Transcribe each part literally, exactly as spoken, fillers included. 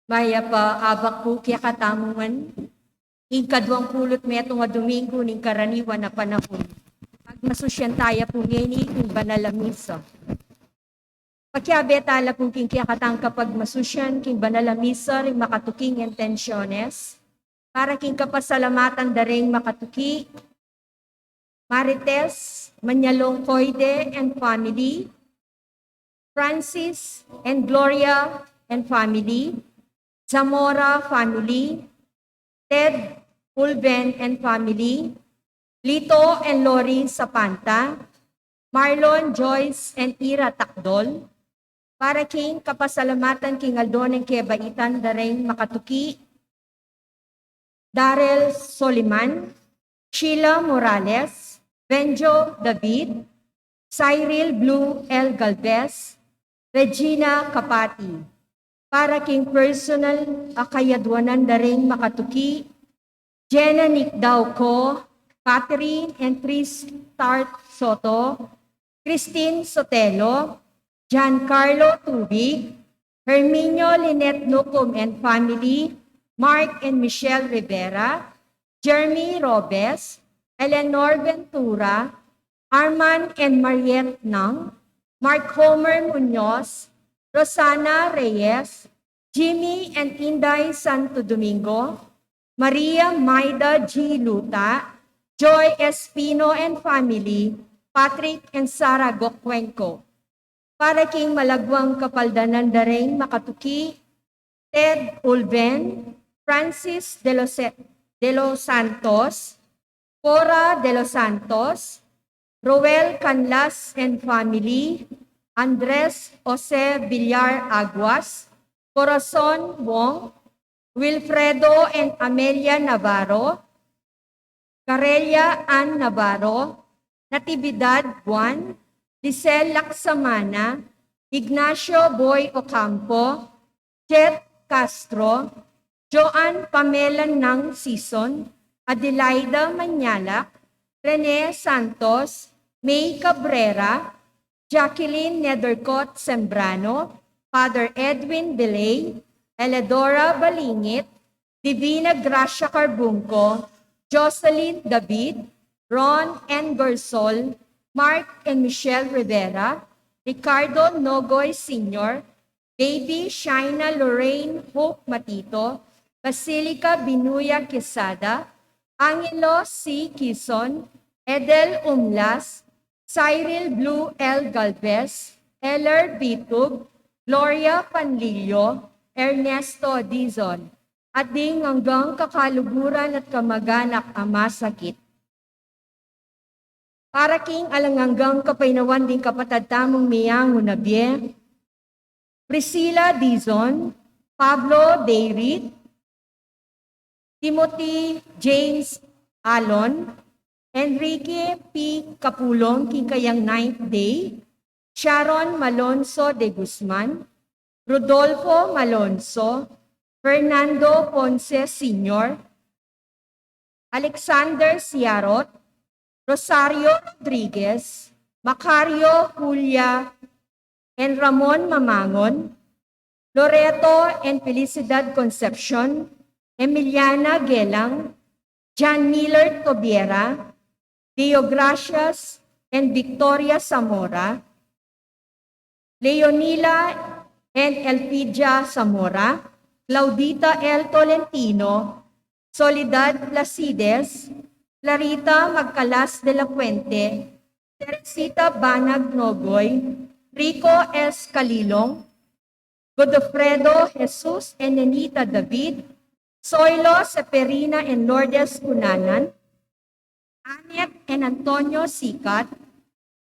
Mayap a abak pu kekatamu ngan, ing kaduang pulu't metung a Domingo ning karaniwan a panahun. Pagmasusyan taya pu ngeni king banal a misa. Pakiabe tala pu king kekatang kapagmasusyan king banal a misa ring makatuking intensyones, para king kapasalamatan da ring makatuki, Marites Mañalong Coide and family, Francis and Gloria and family, Zamora family, Ted Ulven and family, Lito and Lori Sapanta, Marlon, Joyce and Ira Takdol, para king kapasalamatan king aldo ning kebaitan da ring makatuki, Darrell Soliman, Sheila Morales, Benjo David, Cyril Blue L. Galvez, Regina Capati. Para king personal a kayadwanan da ring makatuki, Jenna Nick Dauco, Catherine and Tristar Soto, Christine Sotelo, Giancarlo Tubig, Herminio Lynette Nucum and family, Mark and Michelle Rivera, Jeremy Robes, Eleanor Ventura, Arman and Mariette Nang, Mark Homer Muñoz, Rosana Reyes, Jimmy and Inday Santo Domingo, Maria Maida G. Luta, Joy Espino and family, Patrick and Sara Gocuenco. Para king malagwang kapaldanan da ring makatuki, Ted Ulven, Francis de los, de los Santos, Cora de los Santos, Roel Canlas and family, Andres Jose Villar Aguas, Corazon Wong, Wilfredo and Amelia Navarro, Carella Ann Navarro, Natividad Juan, Lisel Laksamana, Ignacio Boy Ocampo, Jet Castro, Joan Pamela Nang Sison, Adelaida Mañalac, Rene Santos, May Cabrera, Jacqueline Nethercott Sembrano, Father Edwin Belay, Eleodora Balingit, Divina Gracia Carbunco, Jocelyn David, Ron and Gersol, Mark and Michelle Rivera, Ricardo Nogoy Senior, Baby Shaina Lorraine Hope Matito, Basilica Binuya Quesada, Angelo C. Quizon, Edel Umlas, Cyril Blue L. Galvez, Eller Bitug, Gloria Panlilio, Ernesto Dizon, at ding anggang kakaluguran at kamaganak a masakit. Para king alang anggang kapaynawan ding kapatad tamung miyangu na bie, Priscilla Dizon, Pablo Dayrit, Timothy James Alon, Enrique P. Capulong, king kayang ninth day, Sharon Malonzo de Guzman, Rodolfo Malonzo, Fernando Ponce Senior, Alexander Siarot, Rosario Rodriguez, Macario Julia, and Ramon Mamangon, Loreto and Felicidad Concepcion, Emiliana Gelang, John Miller Tobiera, Deogracias and Victoria Zamora, Leonila and Elpidia Zamora, Claudita L. Tolentino, Soledad Placides, Clarita Magcalas de la Fuente, Teresita Banag Nogoy, Rico S. Calilong, Godofredo Jesus and Nenita David, Soilo Seferina and Lourdes Cunanan, Annette and Antonio Sicat,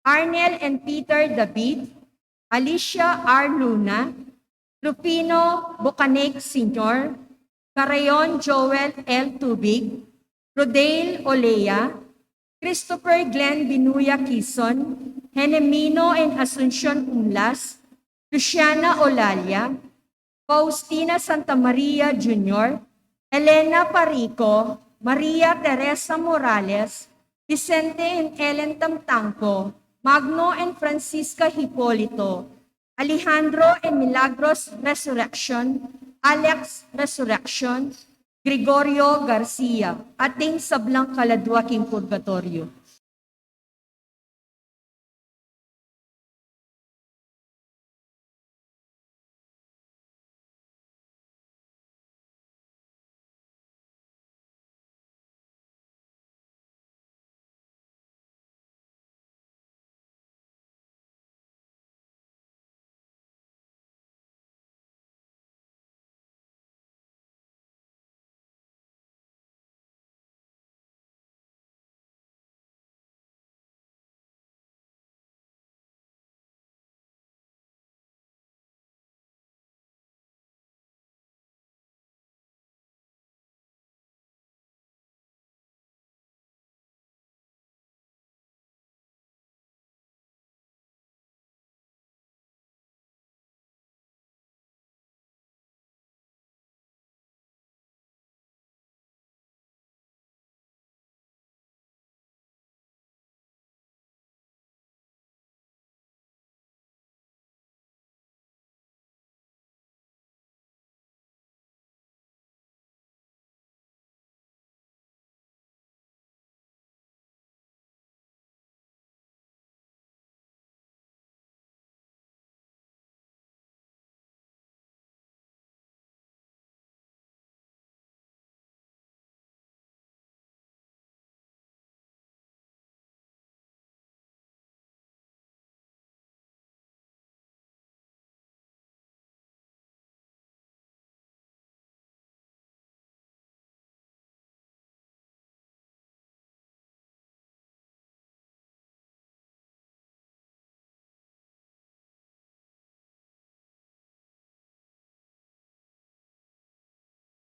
Arnel and Peter David, Alicia R. Luna, Rufino Bocaneg Senior, Carayon Joel L. Tubig, Rodale Olea, Christopher Glenn Binuya Quizon, Henemino and Asuncion Umlas, Luciana Olalia, Faustina Santa Maria Junior, Elena Parico, Maria Teresa Morales, Vicente and Ellen Tamtangco, Magno and Francisca Hipolito, Alejandro and Milagros Resurrection, Alex Resurrection, Gregorio Garcia, ating sablang kaladua king purgatoryo.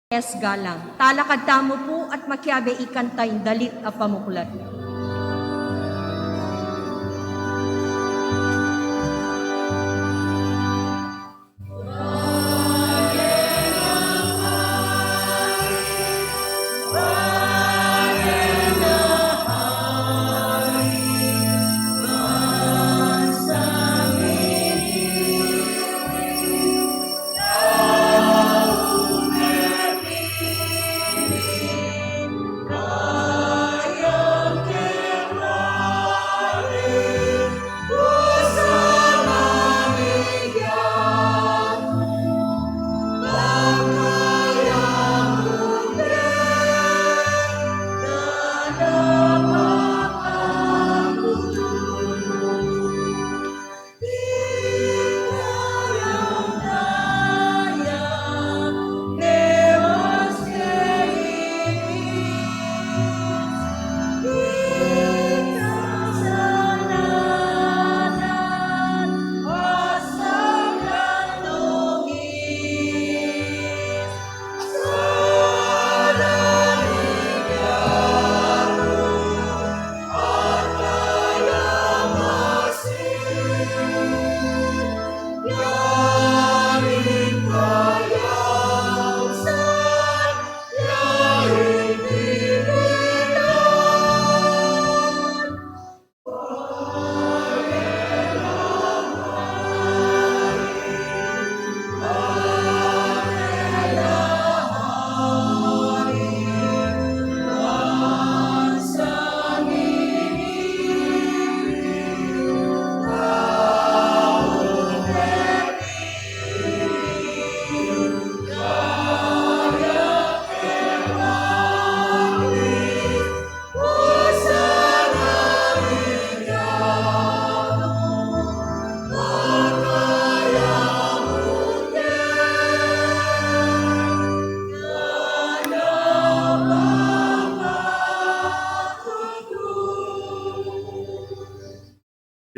Yes, galang. Talakad tamu pu at makiabe ikanta ing dalit a pamuklat.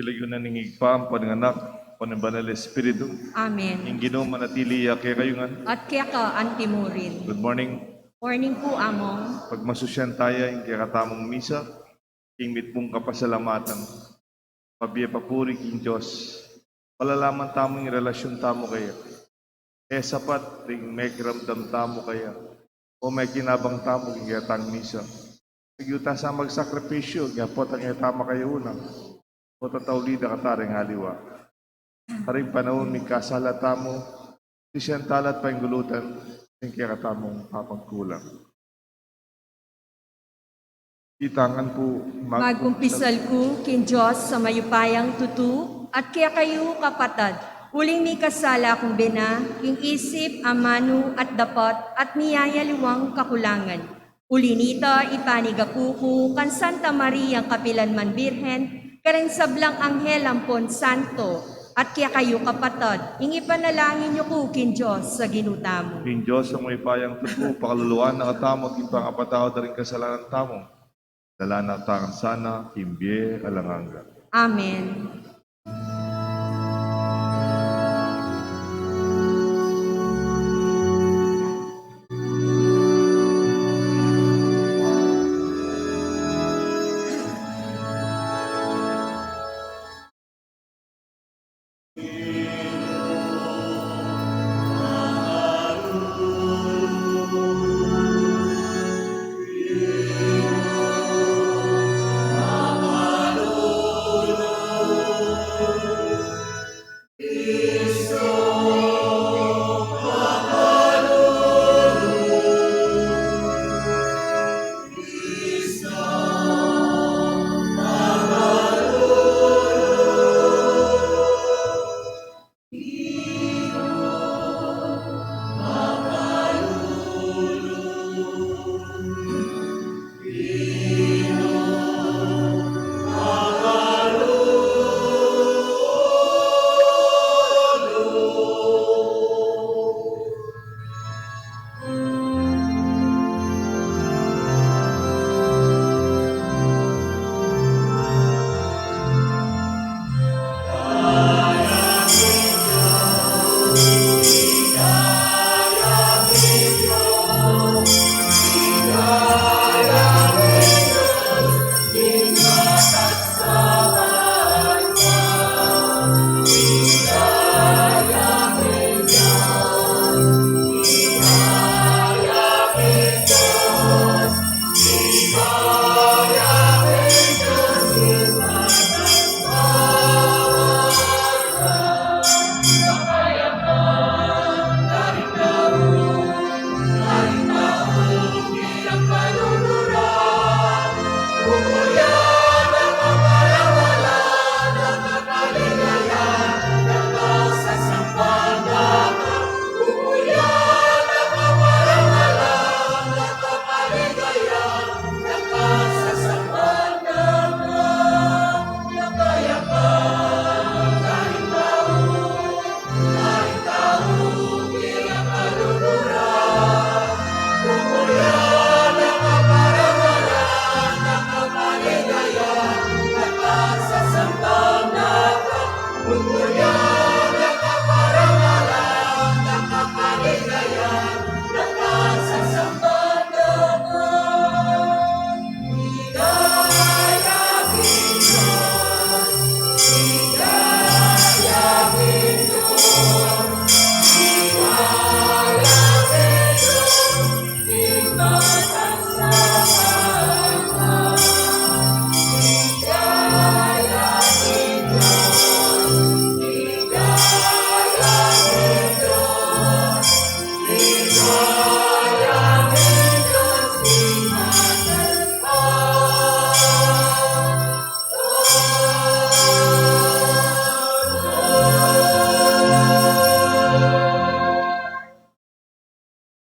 King lagyu na ning Ibpa, ampo ning Anak, ampo ning Banal Espiritu. Amen. Ing Ginu manatili ya kekayu ngan. At keka antimurin. Good morning. Morning pu, Among. Pagmasusyan taya ing kekatamung misa, king mitmung kapasalamatan. Pabie papuri king Dios. Palalaman tamu ing relasyun tamu kaya. E sapat ding mekiramdam tamu kaya o mekinabang tamu king ketang misa. Pigyu ta sa magsakripisyu, king potang e ta makayuna o tatauli da kataring aliwa. Karing panaun mikasala tamu, Sisian tala at pangulutan ing kekatamung papagkulang. Itangan pu, mag- Magkumpisal ku king Dios a mayupayang tutu, at kekayu kapatad, uling mikasala kung bena, king isip, amanu, at dapat, at miyayaliwang kakulangan. Uli nita, ipanigapu ku kang Santa Mariang kapilan man Birhen, kareng sablang anghel ampon santo, at kekayu kapatad, ing ipanalangin yu ku king Dios a Ginu tamu. Ing Dios a mayupayang tutu, pakaluluan na katamu at ipangapatawad da ring kasalanan tamu. Dala na katamu sana king bie alang angga. Amen.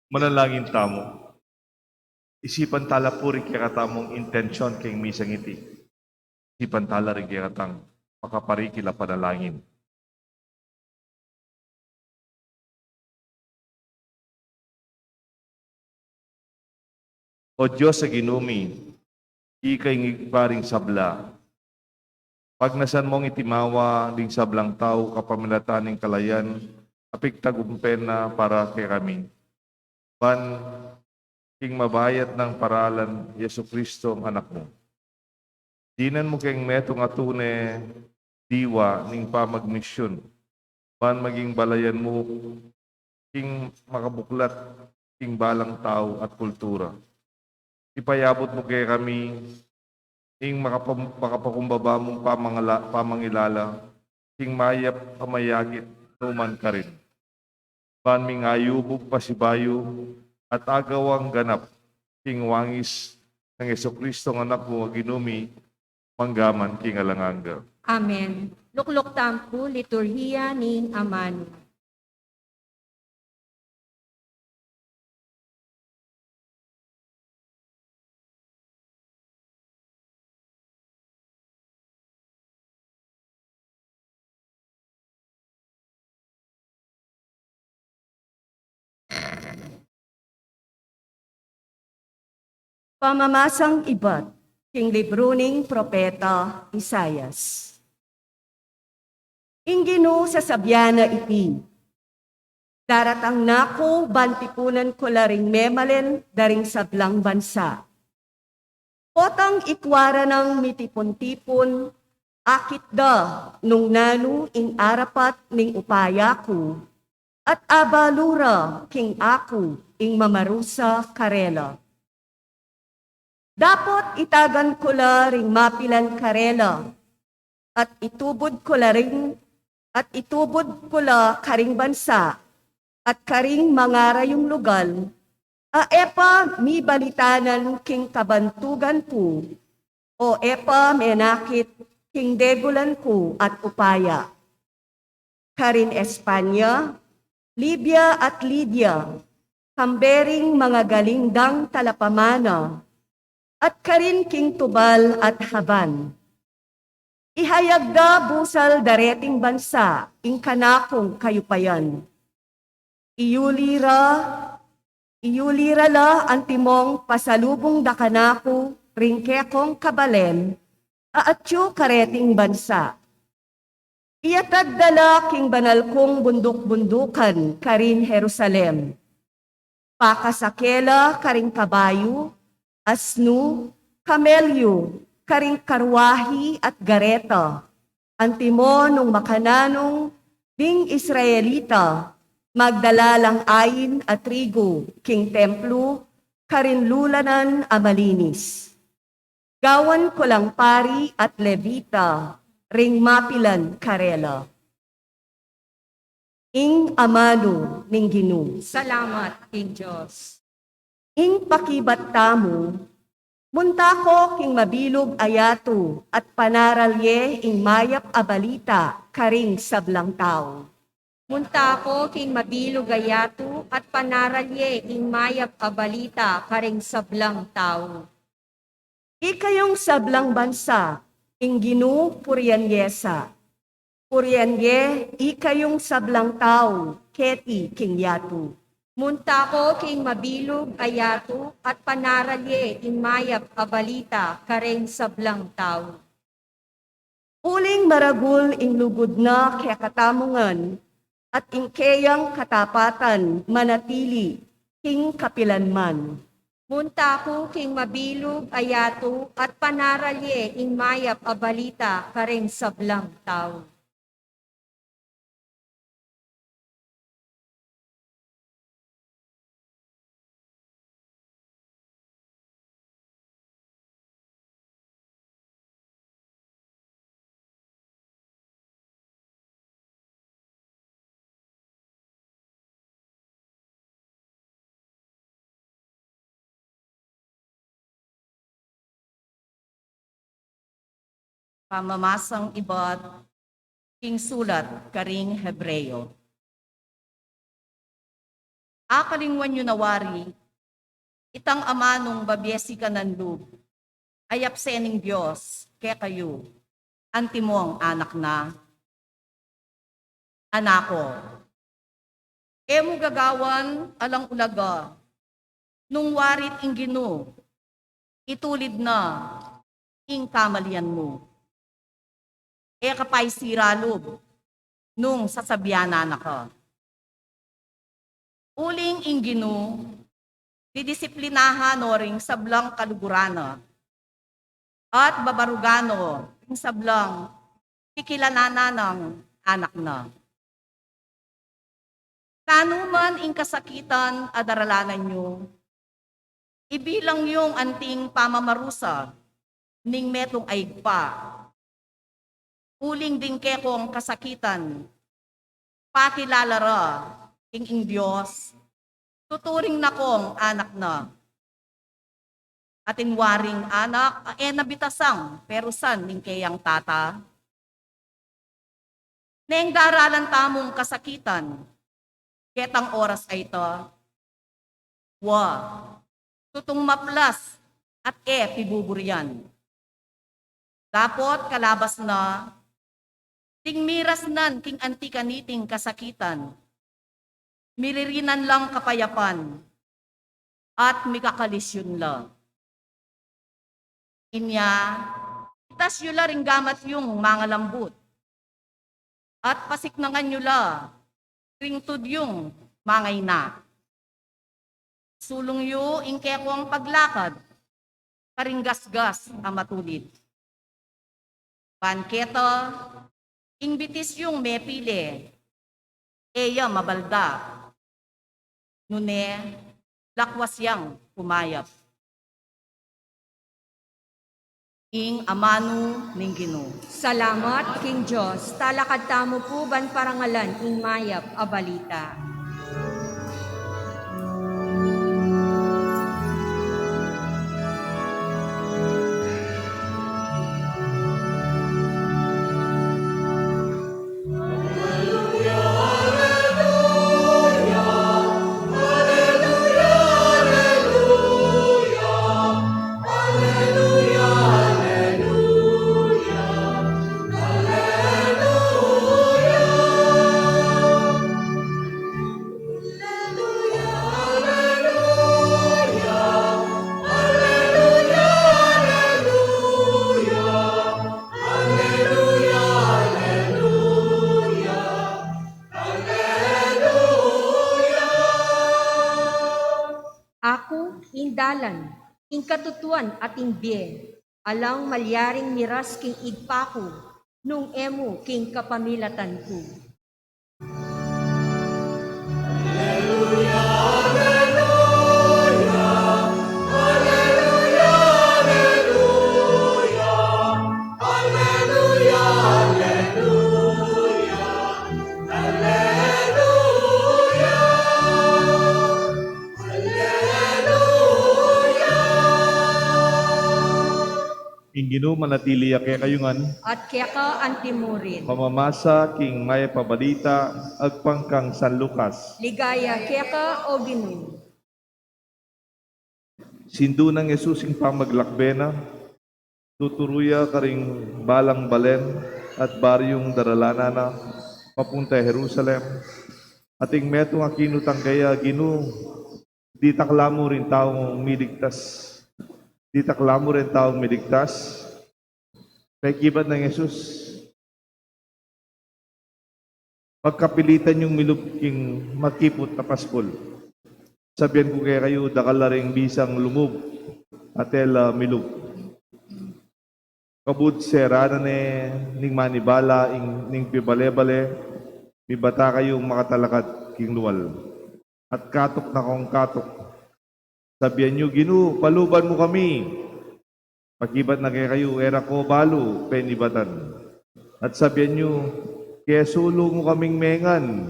Manalangin tamu. Isipan tala pu ring kekatamung intensyon keng misang iti. Isipan tala ring kekatang makaparikil a panalangin. O Dios a Ginu mi, ika ing Ibpa ring sabla. Pagnasan mung itimawa ding sablang tau kapamilatan ning kalayan a pigtagumpen na para kekami. Ban king mabayat nang paralan Jesucristo, Anak mu. Dinan mu keng metung a tune diwa ning pamagmisyun, ban maging balayan mu king makabuklat king balang tau at kultura. Ipayabut mu kekami ing makapam-, makapakumbaba mung pamangala-, pamangilala king mayap a mayagit numan karin. ban ming ayubug pasibayu at agawang ganap king wangis nang Jesucristo nga Anak mu, a Ginu mi, mangga man king alang angga. Amen. Lukluk tamu pu, Liturhiya ning Amanu. Pamamasang ibat king libru ning propeta Isaias. Ing Ginu sasabian na iti: Daratang na ku ban tipunan ku la ring memalen da ring sablang bansa. Potang ikua ra nang mitipun-tipun, akit da nung nanu ing arapat ning upaya ku, at abalu ra king aku ing mamarusa karela. Dapot itagan ku la ring mapilan karela, at itubud ku la ring, at itubud ku la karing bansa, at karing mangarayung lugal, a e pa mibalitanan king kabantugan ku, o e pa menakit king degulan ku at upaya. Karin Espanya, Libya at Lidia, kambe ring mangagaling dang talapamana, at karin king Tubal at Haban. Ihayag da busal dareting bansa ing kanakung kayupayan. Iyuli ra, iyuli ra la antimong pasalubung da kanaku ring kekong kabalen a atyu kareting bansa. Iyatad da la king banal kung bunduk-bundukan karin Jerusalem. Pakasake la karing kabayu, asnu, kamelyu, karing karuahi at gareta, antimo nung makananung ding Israelita magdala lang ain a trigu king templu karin lulanan a malinis. Gawan ku lang pari at Levita ring mapilan karela. Ing amanu ning Ginu. Salamat king Dios. Ing pakibat tamu, munta ko king mabilug a yatu at panaral ye ing mayap a balita karing sablang tau. Munta ko king mabilug a yatu at panaral ye ing mayap a balita karing sablang tau. Ikayung sablang bansa, ing Ginu purian ye sa. Purian ye ikayung sablang tau keti king yatu. Munta ko king mabilug a yatu at panaral ye ing mayap a balita karing sablang tau. Uling maragul ing lugud na kekatamu ngan, at ing keyang katapatan manatili king kapilanman. Munta ku king mabilug a yatu at panaral ye ing mayap a balita karing sablang tau. Pamamasang ibat king sulat karing Hebreo. Akalingwan yu na wari itang amanung babie sikanan lub a yapse ning Dios kekayu, antimong anak na? Anak ko, e mu gagawan alang ulaga, nung warit ing Ginu itulid na ing kamalian mu. E ka pa isira lub nung sasabian na ka. Uling ing Ginu didisiplinahan no ring sablang kaluguran na, at babarugan no ring sablang kikilanan nang anak na. Nanu man ing kasakitan a daralanan yu, ibilang yung anting pamamarusa ning metung a ibpa. Uling ding kekong kasakitan, pakilala ra ing, ing Dios, tuturing na kong anak na. Atin waring anak a e na bitasang perusan ning keyang tata. Neng daralan tamung kasakitan ketang oras a ita, wa, tutung maplas at e pibuburian. Dapot kalabas na, ding miras nan king anti kaniting kasakitan, miririnan lang kapayapan, at mikakalisyun la. Inya, itas yu la ring gamat yung mangalambut, at pasiknangan yu la ring tud yung mangaina. Sulung yu ing kekong paglakad karing gasgas a matulid. Ban keta, ing bitis yung mepile, e ya mabalda, nune lakwas yang kumayap. Ing amanu ning Ginu. Salamat king Dios. Talakad tamu pu ban parangalan ing mayap a balita. Aku ing dalan, ing katutuan at ing bie, alang malyaring miras king Ibpa ku nung e mu king kapamilatan ku. Ing Ginu manatili ya kekayu ngan. At keka antimurin. Pamamasa king Mayap a Balita agpang kang San Lucas. Ligaya keka, O Ginu. Sindu nang Jesus ing pamaglakbe na, tuturu ya karing balang balen at baryung daralanan na papunta Jerusalem. At ing metung a kinutang keya, Ginu, ditak la mu ring taung miligtas. Ditak la mu ring taung miligtas. Pekibat nang Jesus, pagkapilitan yung milub king makiput a paspul. Sabian ku kekayu, dakal la ring bisang lumub at e la milub. Kabud seranan ne ning manibala ing, ning pibale-bale, mibata kayung makatalakad king lual. At katuk na kong katuk, sabian yu, Ginu, paluban mu kami. Pakibat na kekayu, e ra ko balu penibatan. At sabian yu, kesulu mu kaming mengan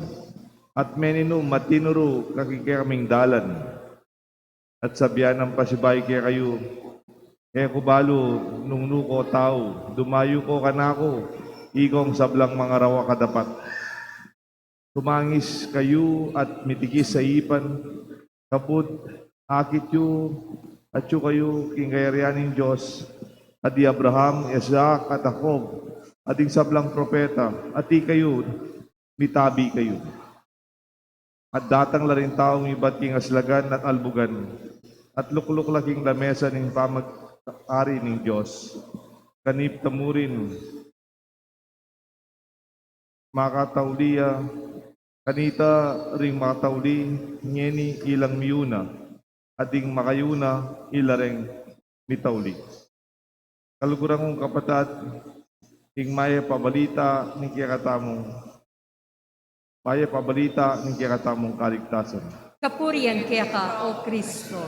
at meninum at tinuru ka king kekaming dalan. At sabian nang pasibayu kekayu, e ku balu nung nu ko tau, dumayu ko kanaku, ikong sablang mangarawak a dapat. Tumangis kayu at mitikis a ipan, kapud akit yu, atyu kayu king kayarian ning Dios, a di Abraham, Isaac, at Jacob, a ding sablang propeta, at ikayu, mitabi kayu. At datang la ring taung ibat king aslagan at albugan, at lukluk la king lamesa ning pamag-ari ning Dios. Kanita mu rin makatauli ya, kanita ring makatauli, ngeni ilang miyuna, at ding makayuna, ila reng mitauli. Kaluguran kung kapatad, ing mayap a balita ning kekatamung, mayap a balita ning kekatamung kaligtasan. Kapurian keka, O Kristo.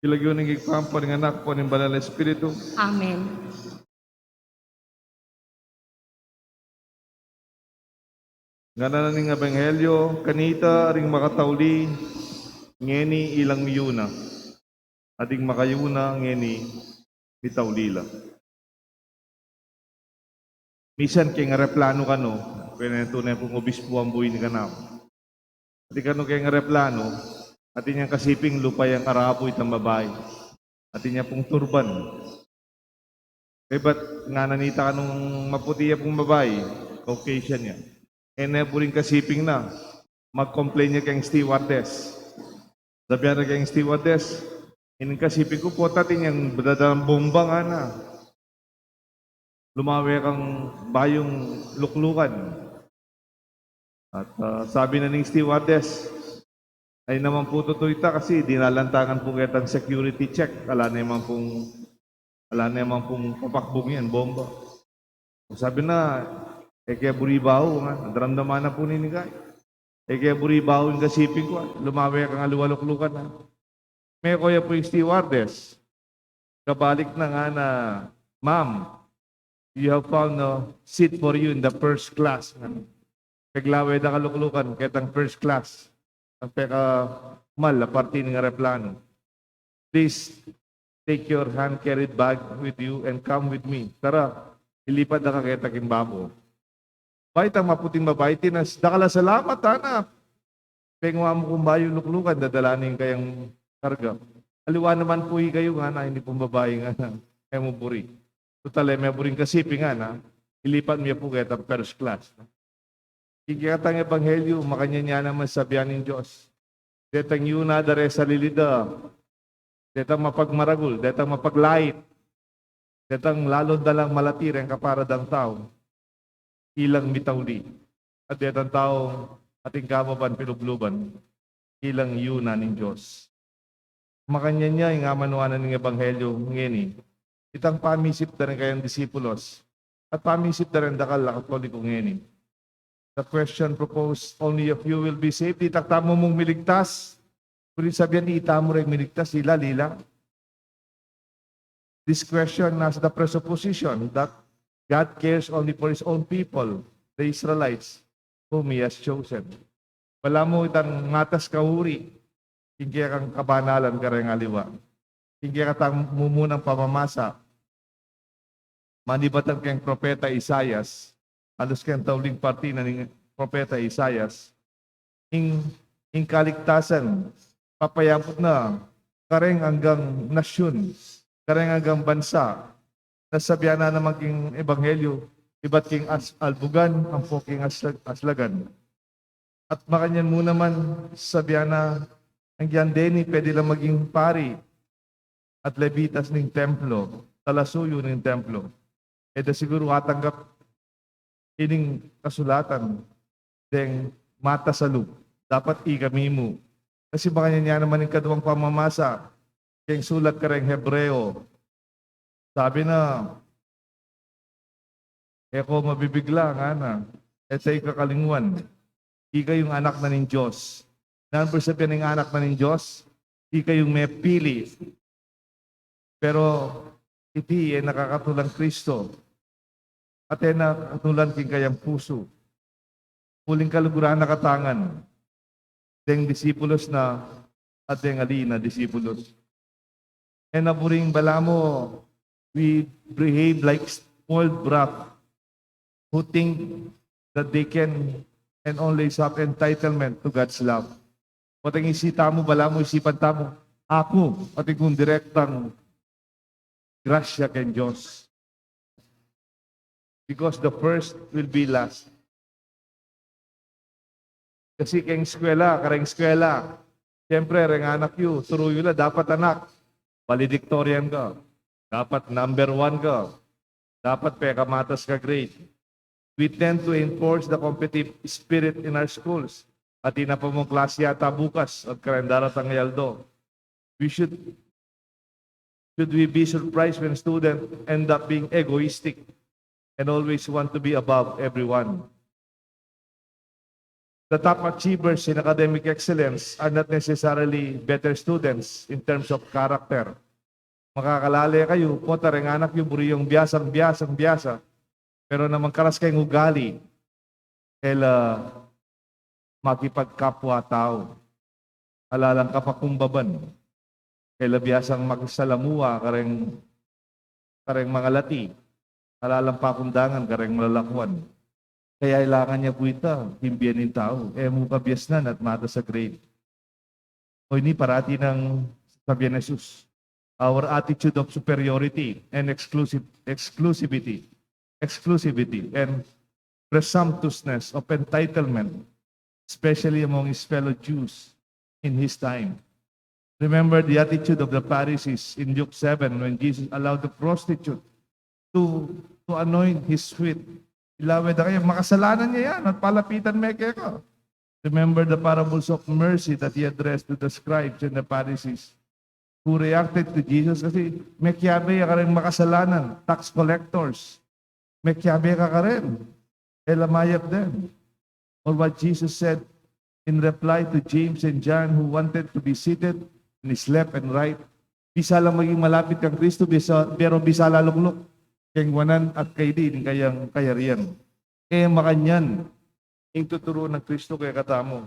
Lagyu ning Ibpa, ampo ning Anak, ampo ning Banal a Espiritu. Amen. Ngana na ning Ebanghelyo, kanita ring makatauli ngeni ilang miyuna, at ding makayuna ngeni mitauli la. Misan keng eroplano kanu, keng tune pung obispu ampo ini kanaku. Atin kanu keng eroplano, atin yang kasiping lupa yang Arabo itang babai. Atin ya pung turban. Kaybat ngana nita kanung maputi ya pung babai, Caucasian ya. E ne buring kasiping na, mag-complain ya keng stewardess. Sabian na keng stewardess, "Ining kasiping ku, pota atin yang dadalang bomba," ngana. "Lumawe kang bayung luklukan." At, ah, sabi na ning stewardess, "Ay naman pu tutu ita kasi dinalantangan pu ketang security check. Ala naman pung, ala naman pung papakbung yan, bomba." O, sabi na, "E ke buri bau," ngana. Daramdaman na pu nini kay, "E ke buri bau ing kasiping ku, ah. Lumawe kang aliwa luklukan, ah." Meko ya pu ing stewardess. Kabalik na, ngana, "Ma'am, you have found a seat for you in the first class." Peglawe da ka luklukan ketang first class, ang pekamal a parti ning eroplano. "Please take your hand carried bag with you and come with me." Tara, ilipat da ka keta king bako. Ba itang maputing babai, tinas, "Dakal a salamat, anak. Pengwa mu kung bayung luklukan, dadala ning kayang karga." "Aliwa naman pu ikayu," ngana ini pung babai, ngana, "E mu buri. Tutal e me buring kasiping," ngana. "Ilipat mu ya pu ketang first class." King kekatang ebanghelyu, makanyan ya naman sabian ning Dios. Detang yuna da re salili da, detang mapagmaragul, detang mapaglait, detang lalung dalang malati reng kapara dang tau, ilang mitauli. At detang tau ating kababan pilubluban, ilang yuna ning Dios. Makanyan ya ing amanuan na ning ebanghelyu ngeni. Itang pamisip da reng kayang disipulos at pamisip da reng dakal a Katoliko ngeni. The question proposed, "Only a few will be saved." Ita tamu mung miligtas. Pwede sabian, ita mu reng miligtas, lila, lila. This question has the presupposition that God cares only for His own people, the Israelites, whom He has chosen. Balamu itang matas kauri king kekang kabanalan kareng aliwa. King kekatang mumunang pamamasa, manibatan keng propeta Isaias, alus keng tauling parti na ning propeta Isaias, ing, ing kaligtasan papayabut na kareng anggang nasyun, kareng anggang bansa, na sabian na naman king ebanghelyu, ibat king as-, albugan ampo king aslag-, aslagan. At makanyan mu naman sabian na, anggian deni pwede lang maging pari at levitas ning templo, talasuyu ning templo. E da siguru atanggap ining kasulatan deng matas a lub. Dapat ikami mu. Kasi makanyan ya naman ing kaduang pamamasa keng sulat kareng Hebreo. Sabi na, "E ko mabibigla," ngana, "e ta ika kalingwan. Ika yung anak na ning Dios." Nanu ing sabian ning anak na ning Dios? Ika yung mepili. Pero iti e nakakatulang Kristo. At e nakakatulang king kayang pusu. Uling kaluguran na katangan deng disipulos na at deng ali na disipulos. E na buring balamu, we behave like spoiled brat who think that they can and only have entitlement to God's love. Pota ing isi tamu, balamu isipan tamu, aku, atin kung direktang grasya keng Dios. Because the first will be last. Kasi keng eskwela, kareng eskwela, siyempre, reng anak yu, turu yu la, dapat anak, valedictorian ka, dapat number one ka, dapat pekamatas ka grade. We tend to enforce the competitive spirit in our schools. Atin na pa mung klase yata bukas at kareng daratang a aldo. We should, should we be surprised when students end up being egoistic and always want to be above everyone? The top achievers in academic excellence are not necessarily better students in terms of character. Makakalale kayu, pota reng anak yu buri yang biasang, biasang, biasa. Pero na mangkaras keng ugali, e la makipagkapwa tau. Ala lang kapakumbaban. E la biasang makisalamuha kareng, kareng mangalati. Ala lang pakundangan kareng malalakuan. Kaya kailangan ya pu ita king bie ning tau. E mu kabiasnan at matas a grade. O ini parati nang sasabian Jesus. Our attitude of superiority and exclusive, exclusivity, exclusivity and presumptuousness of entitlement, especially among his fellow Jews in his time. Remember the attitude of the Pharisees in Luke seven when Jesus allowed the prostitute to, to anoint his feet. Ilawe da kaya, makasalanan ya yan at palapitan me keka. Remember the parables of mercy that he addressed to the scribes and the Pharisees who reacted to Jesus kasi mekiabe ya kareng makasalanan, tax collectors. Mekiabe ka karen. E la mayap den. Or what Jesus said in reply to James and John who wanted to be seated in his left and right. Bisa la maging malapit kang Kristo, bisa, pero bisa la lukluk keng wanan at kaidi ning kayang kayarian. E makanyan ing tuturu nang Kristo kekatamu.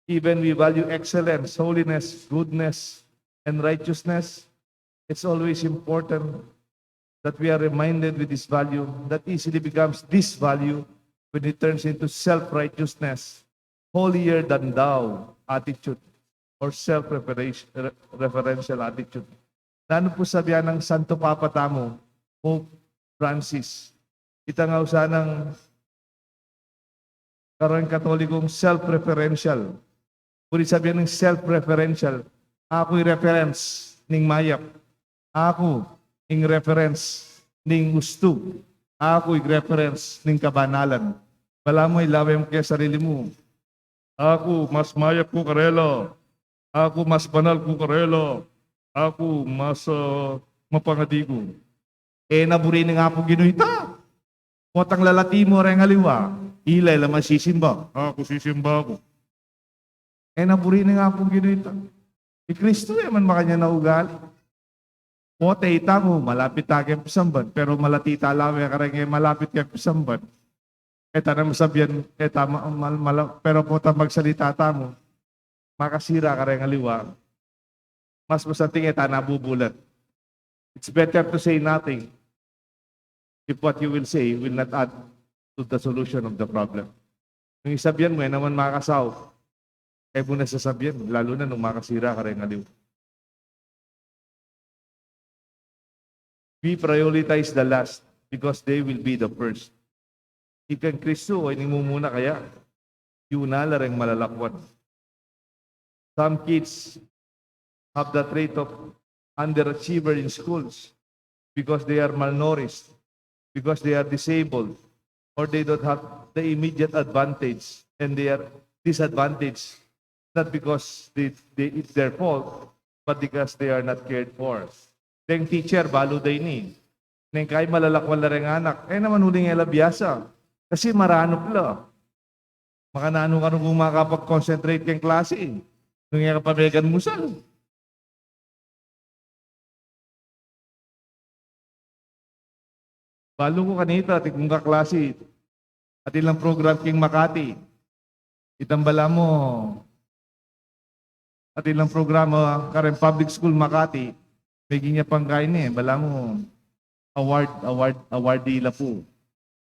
Even we value excellence, holiness, goodness, and righteousness, it's always important that we are reminded with this value that easily becomes this value when it turns into self-righteousness, holier than thou attitude, or self-referential attitude. Nanu pu sabian nang Santo Papa tamu, Pope Francis? Ita nga usanang kareng Katolikong self-referential. Buri sabian ning self-referential, aku ing reference ning mayap. Aku ing reference ning ustu. Aku ing reference ning kabanalan. Balamu ilawe mu ke sarili mu, aku mas mayap ku karela. Aku mas banal ku karela. Aku mas, ah, mapangadi ku. E na buri ning Apung Ginu ita. Potang lalati mu reng aliwa, ila, ila masisimba. Aku sisimba ku. E na buri ning Apung Ginu ita. I Kristo e man makanyan a ugali. Pota ita mu, malapit ta keng pisamban, pero malati ta lawe kareng e malapit keng pisamban. E ta na masabian, e ta ma-, mal-, mala-, pero pota magsalita tamu, makasira kareng aliwa. Mas masanting e ta na bubulat. It's better to say nothing if what you will say will not add to the solution of the problem. Nung isabian mu, e naman makasaup. E mu na sasabian, lalu na nung makasira kareng aliwa. We prioritize the last because they will be the first. Ikang Kristo, o ining mumuna kaya, yu na la reng malalakuan. Some kids have the trait of underachiever in schools because they are malnourished, because they are disabled, or they don't have the immediate advantage, and they are disadvantaged, not because they, they, it's their fault, but because they are not cared for. Deng teacher, balu da ini. Neng kai malalakuan la reng anak, e naman uling e la biasa. Kasi maranup la. Makananu ka nung makapag-concentrate keng klase? Nung e ka pa megan musal. Balu ku kanita, atin kung kaklase, atin lang program king Makati. Itang balamu, atin lang programa kareng Public School Makati, meging ya pang kaini, balamu, award, award, awardee la pu.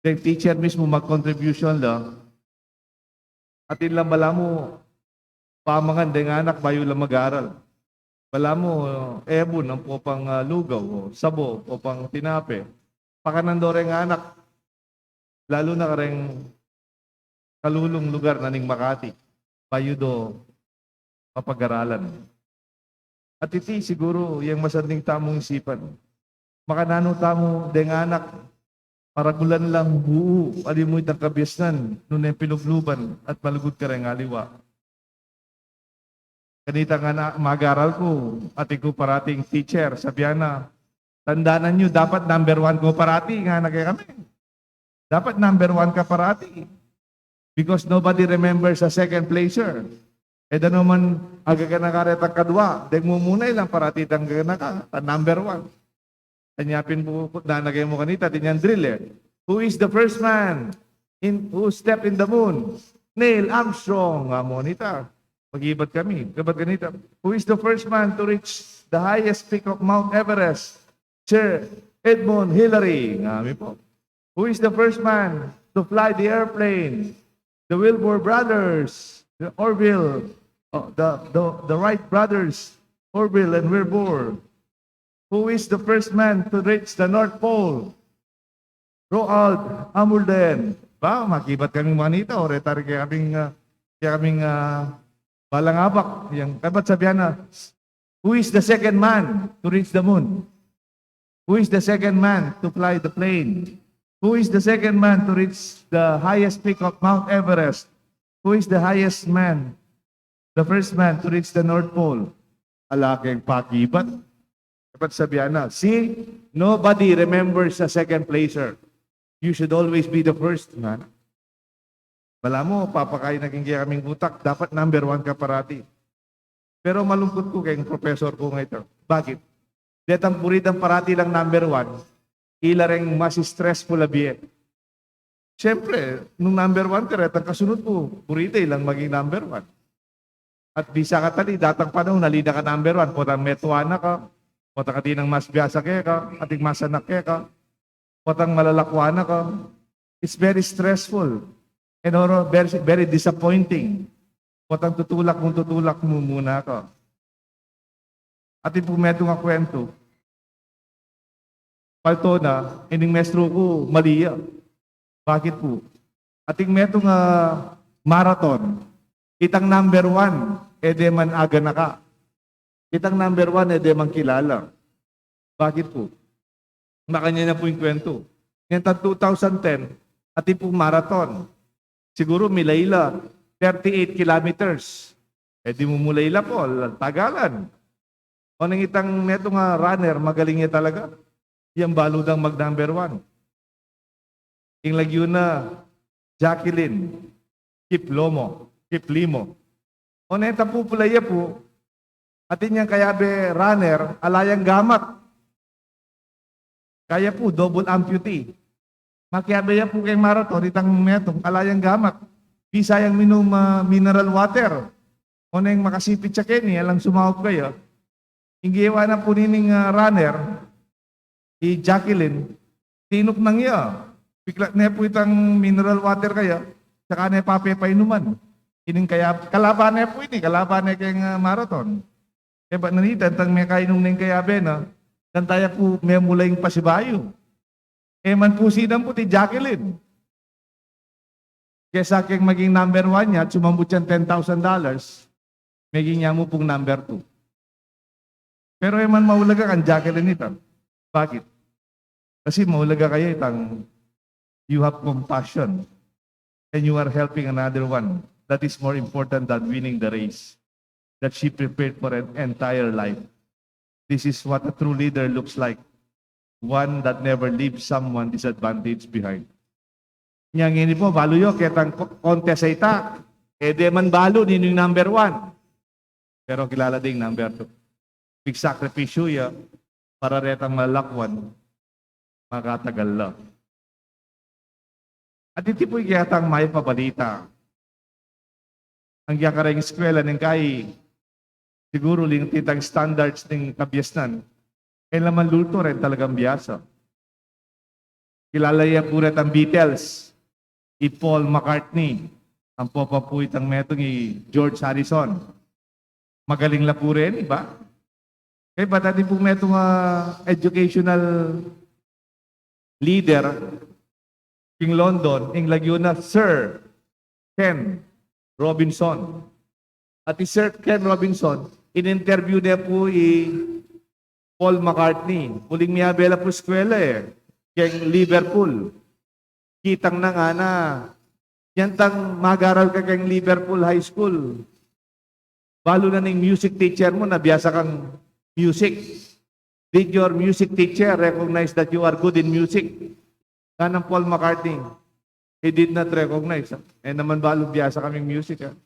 Deng teacher mismu mag-contribution la, atin lang balamu, pamangan deng anak bayu la mag-aral. Balamu, ebun ampong pang, ah, lugaw, o sabo, o pang tinape. Pakanan do reng anak, lalu na kareng kalulung lugar na ning Makati, bayu do mapag-aralan. At iti siguru yang masanting tamung isipan. Makananu tamu deng anak, maragulan lang, uu, ali mu itang kabiasnan, nune pilubluban at malugud kareng aliwa. Kanita nga na, mag-aral ku, atin ku parating teacher, sabian na, tandanan yu, dapat number one ko parati, ngana kekami. Dapat number one ka parati. Because nobody remembers a second placer. E da no man agaganaka retang kadua, deng mumuna ilang parati itang gaganaka, itang number one. Anya pin pu, na, lagay mu kanita, atin yang drill e. Who is the first man in, who stepped in the moon? Neil Armstrong, nga mu kanita. Mag-ibat kami, ibat kanita. Who is the first man to reach the highest peak of Mount Everest? Sir Edmund Hillary, nga mi po. Who is the first man to fly the airplane? The Wilbur brothers, the Orville, uh, the, the, the Wright brothers, Orville and Wilbur. Who is the first man to reach the North Pole? Roald Amundsen. Ba, mag-ibat kami mu kanita, o reta rin kaya kaming, ah, kaya kaming, ah, balang abak. Yang, dapat sabihan na, who is the second man to reach the moon? Who is the second man to fly the plane? Who is the second man to reach the highest peak of Mount Everest? Who is the highest man, the first man to reach the North Pole? Ala keng pakibat. Dapat sabihan na, see, nobody remembers a second placer. You should always be the first, nga na. Balamu, papakain na king kaya kaming utak, dapat number one ka parati. Pero malungkut ku keng professor ku ngeni. Bakit? Detang buri dang parati lang number one, ila reng mas stressful a bie. Siyempre, nung number one ka, retang kasunut mu, buri da ilang maging number one. At bisa ka tali, datang panaun, ali na ka number one, potang metua na ka, potang atin nang mas biasa keka, atin mas anak keka, potang malalakuan na ka. It's very stressful and also very, very disappointing. Potang tutulak mu, tutulak mu muna ka. Atin pu metung a kwentu. Palto na, ining mestro ku, mali ya. Bakit pu? Atin metung a marathon, itang number one, e de man aganaka. Itang number one, e de man kilala. Bakit pu? Makanyan na pu ing kwentu. Nitang two thousand ten, atin pu marathon. Siguru milayla, thirty-eight kilometers. E di mu mulayla pu, tagalan. O neng itang metung a runner, magaling ya talaga. Yang balu dang mag number one. Ing lagyu na Jacqueline Kiplomo, Kiplimo. O neta pu pula ya pu, atin yang kayabe runner, ala yang gamat. Kaya pu, double amputee. Makiabe ya pu keng marathon, itang metung, ala yang gamat. Bisa yang minum, ah, mineral water. O neng makasipit ya keni, alang sumaup kaya. Ing gewa na pu nining, ah, runner, i Jacqueline, tinuknang ya. Piklat ne pu itang mineral water kaya, saka ne papepainuman. Ining kaya, kalaban ne pu ini, kalaban ne keng, ah, marathon. E ba na nita, itang mekainum neng kayabe na, itang taya pu memula ing pasibayu. E man pu sinan pu ti Jacqueline. Kesa keng maging number one ya, sumambut yang ten thousand dollars, meging ya mu pung number two. Pero e man maulaga kang Jacqueline ita. Bakit? Kasi maulaga kaya itang you have compassion and you are helping another one. That is more important than winning the race that she prepared for an entire life. This is what a true leader looks like. One that never leaves someone disadvantaged behind. Nya ngeni pu, balu yu, ketang ko-, contest a ita, e de man balu ninu ing number one. Pero kilala ding number two. Pigsakripisyu ya para retang malalakuan, makatagal la. At iti pu ing kekatang mayap a balita. Ang kekatang eskwela ning kai, siguru ling titang standards ning kabiasnan, e la man lulto reng talagang biasa. Kilala ya pu retang Beatles, i Paul McCartney, ampo pa pu itang metung i George Harrison. Magaling la pu reni, ba? Kaya ba, atin pu metung a educational leader king London, ing lagyu na Sir Ken Robinson. At i Sir Ken Robinson, in-interview ne pu i Paul McCartney. Uling miyabe la pu eskwela e, keng Liverpool. Kitang na ngana, yan tang mag-aral ka keng Liverpool High School, balu na ning music teacher mu na biasa kang music. Did your music teacher recognize that you are good in music? Nganang Paul McCartney, He did not recognize, ah. E naman balu biasa kaming music, ah.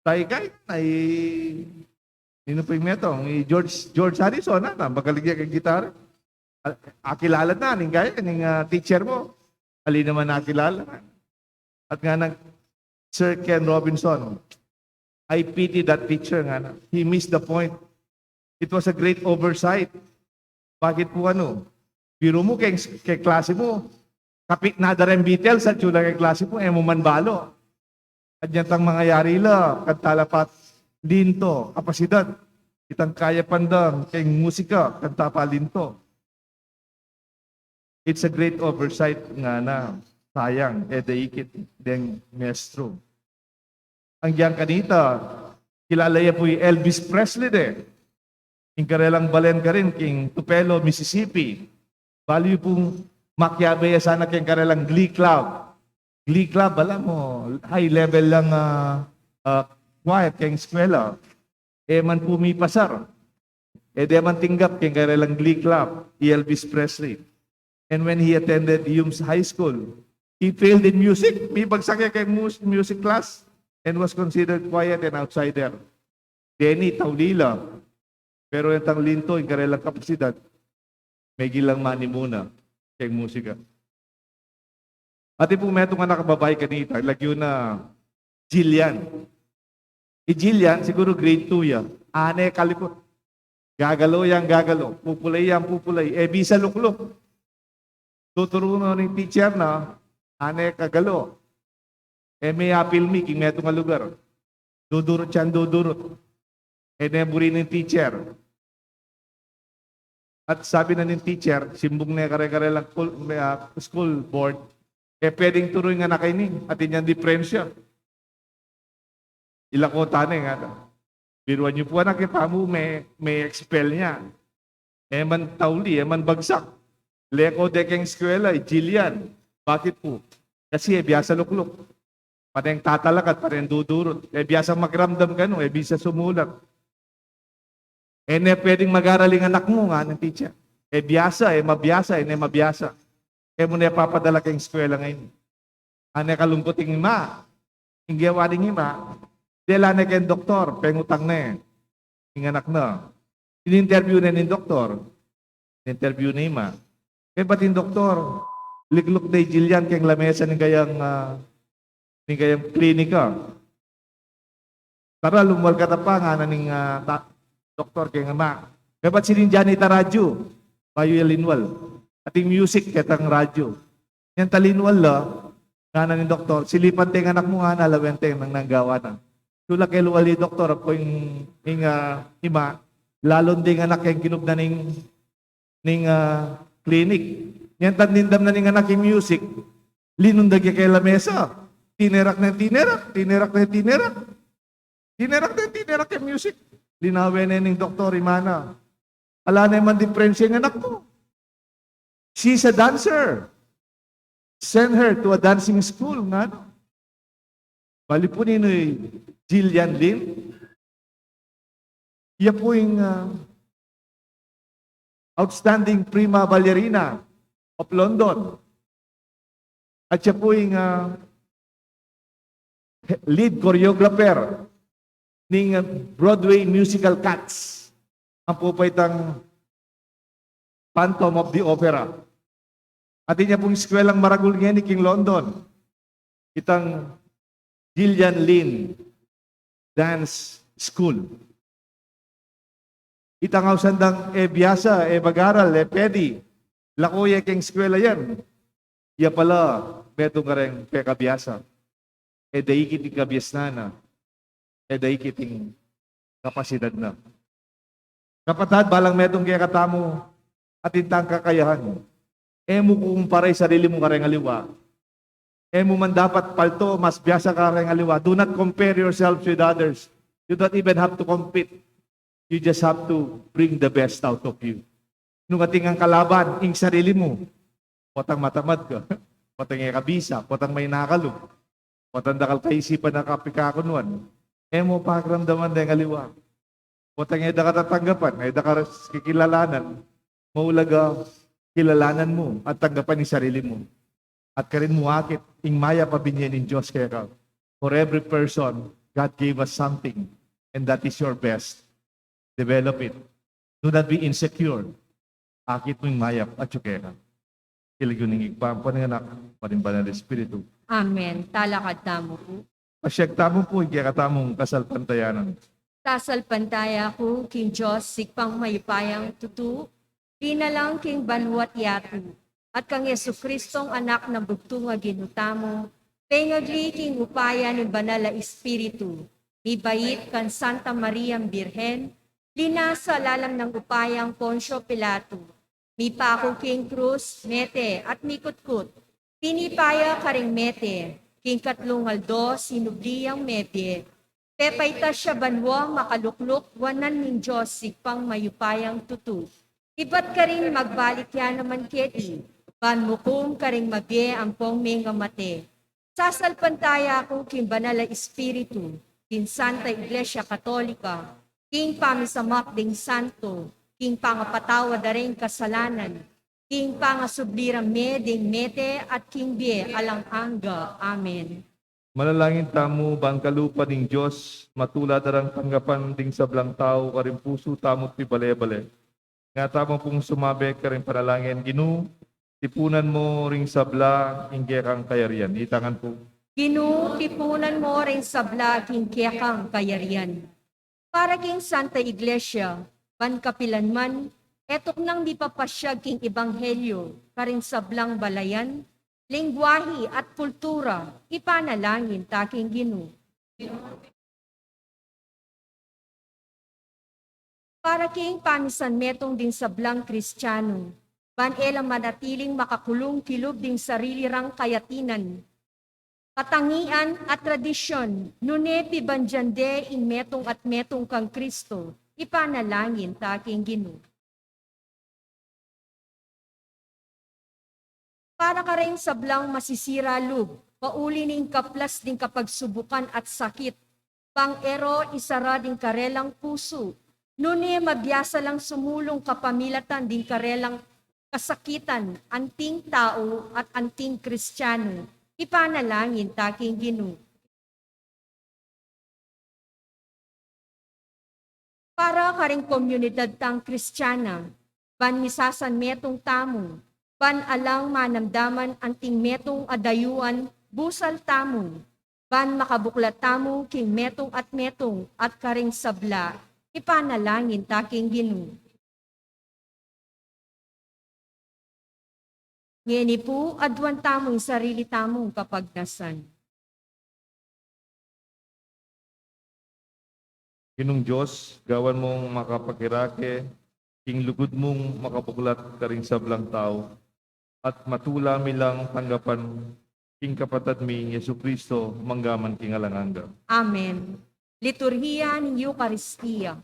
Tayo kay, ay, sino pa yung meto? Ni George, George Harrison, ah, na, magaling ya keng gitara. Ah, akilala na, ning kaya, ning, ah, teacher mu. Ali naman akilala na. At nga nang Sir Ken Robinson, I pity that teacher, nga na. He missed the point. It was a great oversight. Bakit pu, ano? Biru mu keng, keng klase mu, kapit na da reng Beatles, at yu la keng klase mu, e mu man balu. At yan tang mangyayari la, kanta la pa linto, kapasidad. Itang kaya pandam keng musika, kanta pa linto. It's a great oversight, nga na. Sayang, e da ikit deng maestro. Anggiyang kanita, kilala ya pu i Elvis Presley de. Ing karelang balen karin king Tupelo, Mississippi. Balu yu pung makiabe ya sana keng karelang Glee Club. Glee Club, alam mo, high level lang, ah, ah, choir keng eskwela. E man pu mipasar. E de man tinggap keng karelang Glee Club i Elvis Presley. And when he attended Humes High School, he failed in music. Mibagsak ya keng mus-, music class and was considered quiet and outsider. Deni, tauli la. Pero itang linto, ing karelang kapasidad, meging lang manimuna keng musika. Atin pung metung anak a babai kanita, lagyu na Jillian. I Jillian, siguru grade two ya. Ane kalikut. Gagalo yang gagalo. Pupulay yang pupulay. E bisa lukluk. Tuturu na ning teacher na, ane kagalo. E me apilmi king metung a lugar. Dudurut yang dudurut. E ne buri ning teacher. At sabi na ning teacher, simbung ne kare-kare lang kul-, may, ah, school board, e pwedeng turu ing anak a ini, atin yang diperensya. Ilako tana, nga ta. Biruan yu pu, anak, kita mu me, me-expel ya. E man tauli, e man bagsak. Leko de keng eskwela, i Jillian. Bakit pu? Kasi e biasa lukluk. Pane tatalakad, pane dudurut. E biasa makiramdam kanu, e bisa sumulat. E ne pwedeng mag-aral ing anak mu, ngana ning teacher. E biasa, e mabiasa, e ne mabiasa. E mu ne papadala keng eskwela ngeni. Ane kalungkut ing ima. Ing gewa ning ima, dela ne keng doktor, pengutang ne ing anak na. In-interview ne ning doktor. In-interview ne ing ima. Kaybat ing doktor, likluk de i Jillian keng lamesa ning kayang, ah, ning kayang klinika. Tara, lumwal ka ta pa, ngana ning, ah, ta-, doktor keng ima. Kaybat sining Johnny ta radyu, bayu ya linwal. Ating music ketang radyu. Nyang ta linwal la, ngana ning doktor, silipan te ing anak mu, ngana, lawen te nang gawa na. Sula kelwal i doktor, apo ing, ing, ah, ima, lalon de ing anak keng kinubnan ning ning, ah, clinic. Nyang tandindam na ning anak ing music, linundag ya keng lamesa. Tinerak ne, tinerak, tinerak ne, tinerak. Tinerak ne, tinerak ing music. Linawen ne ning doktor, ima na. Ala ne man diperensya ing anak mu. She's a dancer. Send her to a dancing school, ngana. Bale pu ninu i Jillian Lynn? Iya pu ing, ah, outstanding prima ballerina of London. At siya pu ing, ah, lead choreographer ning, ah, Broadway musical Cats. Ampo pa itang Phantom of the Opera. Atin ya pung eskwelang maragul ngeni king London, itang Gillian Lynne Dance School. Itang ausan dang e biasa, e mag-aral, e pedi, lako ya keng eskwela yan. Ya pala, metung kareng pekabiasa. E daikit ing kabiasnan na, e daikit ing kapasidad na. Kapatad, balang metung kekatamu, atin tang kakayahan. E mu kukumpara ing sarili mu kareng aliwa. E mu man dapat palto, mas biasa ka kareng aliwa. Do not compare yourselves with others. You don't even have to compete. You just have to bring the best out of you. Nung atin kang kalaban, ing sarili mu, potang matamad ka, potang e ka bisa, potang mainakalub, potang dakal kaisipan a kapikakunuan, e mu pakiramdaman deng aliwa. Potang e da ka tatanggapan, e da ka kikilalanan, maulaga kilalanan mu at tanggapan ing sarili mu. At karin mu akit Ing mayap a binie ning Dios keka. For every person, God gave us something, and that is your best. Develop it. Do not be insecure. Akit mu ing mayap atyu keka. King lagyu ning Ibpa, ampo ning Anak, ampo ning Banal Espiritu. Amen. Talakad tamu pu. Pasiag tamu pu ing kekatamung kasalpantayanan. Sasalpantaya ku king Dios, Ibpang mayupayang tutu, linalang king banua't yatu, at kang Jesucristong Anak nang bugtung a Ginu tamu, pengagli king upaya ning Banal a Espiritu, mibait kang Santa Mariang Birhen, linasa lalam nang upayang Poncio Pilato, mipaku king krus, mete, at mikutkut, pinipa ya karing mete, king katlung aldo sinubli yang mebie, pepaitas ya banua makalukluk wanan ning Dios Ibpang mayupayang tutu. Ibat karin magbalik ya naman keti, ban mukum karing mabie ampong mengamate. Sasalpantaya ku king Banal a Espiritu, king Santa Iglesia Katolika, king pamisamak ding santo, king pangapatawad da ring kasalanan, king pangasubli rang mie ding mete at king bie alang angga. Amen. Manalangin tamu ban kalupa ning Dios, matula da rang tanggapan ding sablang tau karing pusu tamu't pibale-bale. Nga tamu pung sumabi karing panalangin, Ginu, tipunan mu ring sabla king kekang kayarian. Itangan pu. Ginu, tipunan mu ring sabla king kekang kayarian. Para king Santa Iglesia, ban kapilan man, e tuknang mipapasiag king ebanghelyo karing sablang balayan, lengguahe at kultura, ipanalangin ta king Ginu. Para king pamisanmetung ding sablang Kristiano, ban e la manatiling makakulung kilub ding sarili rang kayatinan, katangian at tradisyon, nune pibandian de ing metung at metung kang Kristo, ipanalangin ta king Ginu. Para karing sablang masisira lub, pauli ning kaplas ding kapagsubukan at sakit, bang e ro isara ding karelang pusu, nune mabiasa lang sumulung kapamilatan ding karelang kasakitan, anting tau at anting Kristiano, ipanalangin ta king Ginu. Para karing komunidad tang Kristiana, ban misasanmetung tamu, ban alang manamdaman anting metung a dayuan busal tamu, ban makabuklat tamu king metung at metung at karing sabla, ipanalangin ta king Ginu. Ngeni pu, aduan tamu ing sarili tamung kapagnasan. Ginung Dios, gawan mung makapakirake ing lugud mung makabuklat karing sablang tau, at matula mi lang tanggapan king kapatad mi Jesucristo, mangga man king alang angga. Amen. Liturhiya ning Eukaristia.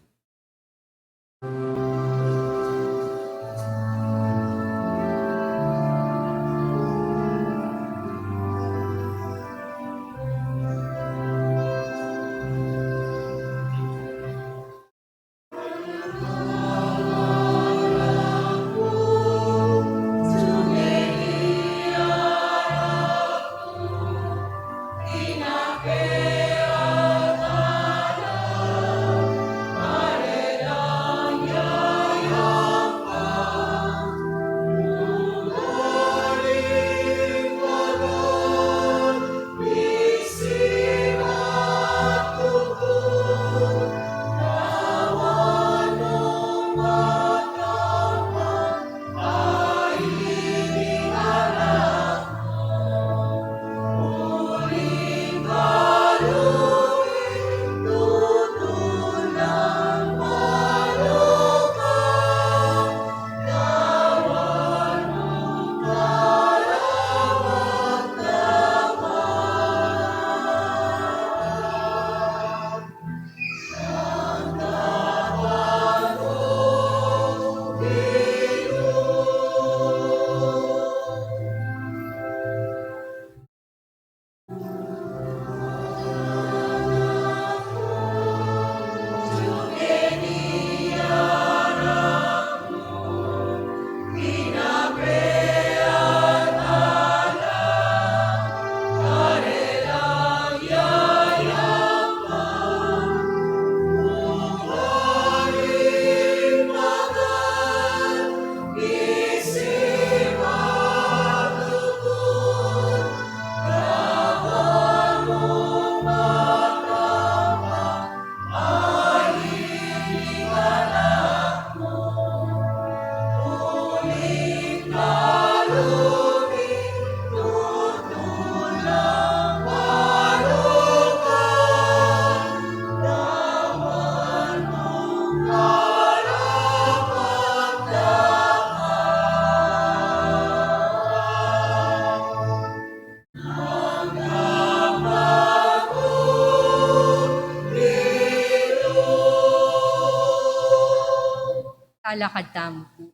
Alakad tamu pu.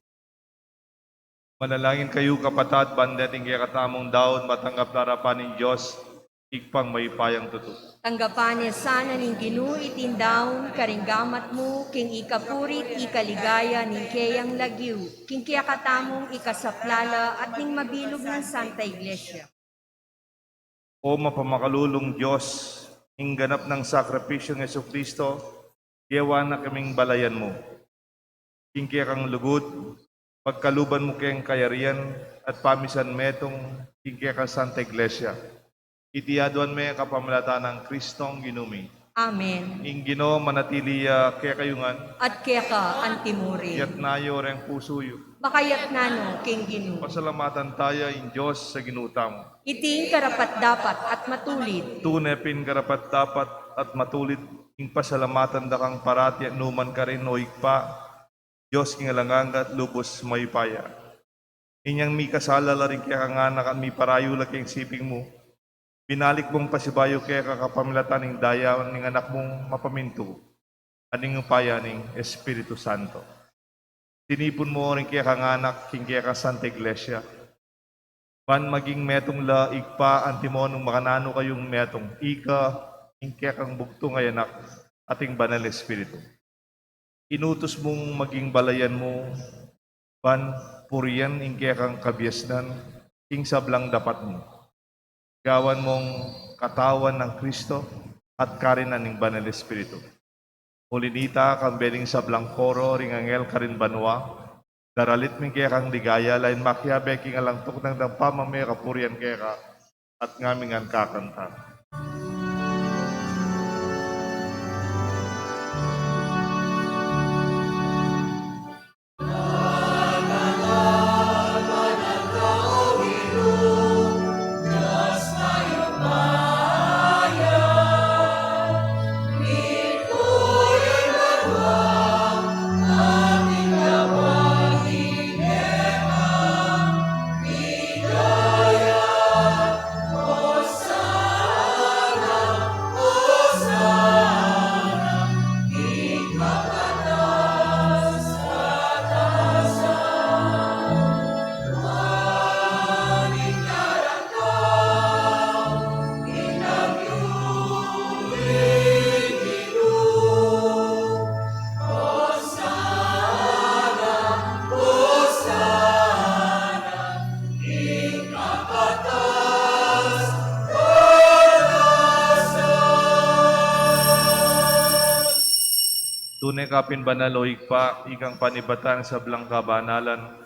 Manalangin kayu, kapatad, ban deting kekatamung daun matanggap la arapan ning Dios, Ibpang mayupayang tutu. Tanggapan na sana ning Ginu iting daun karing gamat mu, king ikapuri't ikaligaya ning keyang lagyu, king kekatamung ikasaplala at ning mabilug nang Santa Iglesia. O mapamakalulung Dios, ing ganap nang sakripisyung Jesucristo, gewa na kaming balayan mu. King kekang lugud, pagkaluban mu keng kayarian at pamisan metung king kekang Santa Iglesia. Iti aduan mi kapamilatan nang Kristong Ginu mi. Amen. Ing Ginu manatili ya kekayu ngan. At keka antimurin. Yatna yu reng pusu yu. Makayatna no king Ginu. Pasalamatan taya ing Dios a Ginu tamu. Iti ing karapat-dapat at matulid. Tune pin karapat-dapat at matulid ing pasalamatan da kang parati at nukarin man, O Ibpa, Dios king alang angga at lubus mayupaya. Inyang mikasala la ring kekang anak at miparayu la king siping mu, binalik mung pasibayu keka kapamilatan ning daya ning anak mung mapamintu at ning upaya ning Espiritu Santo. Tinipun mu ring kekang anak king kekang Santa Iglesia, ban maging metung la, Ibpa, antimo nung makananu kayung metung, ika, ing kekang bugtung a Anak, at ing Banal Espiritu. Inutus mung maging balayan mu, ban purian ing kekang kabiasnan king sablang dapat mu. Gawan mung katawan nang Kristo at karinan ning Banal Espiritu. Uli nita, kambe ning sablang koro ring anghel karin banua, daralit mi ing kekang ligaya, lain makiabe king alang tuknang dang pamamie kapurian keka, at ngami ngan kakanta. Tune ka pin banal, o Ibpa, ikang panibatan sablang kabanalan.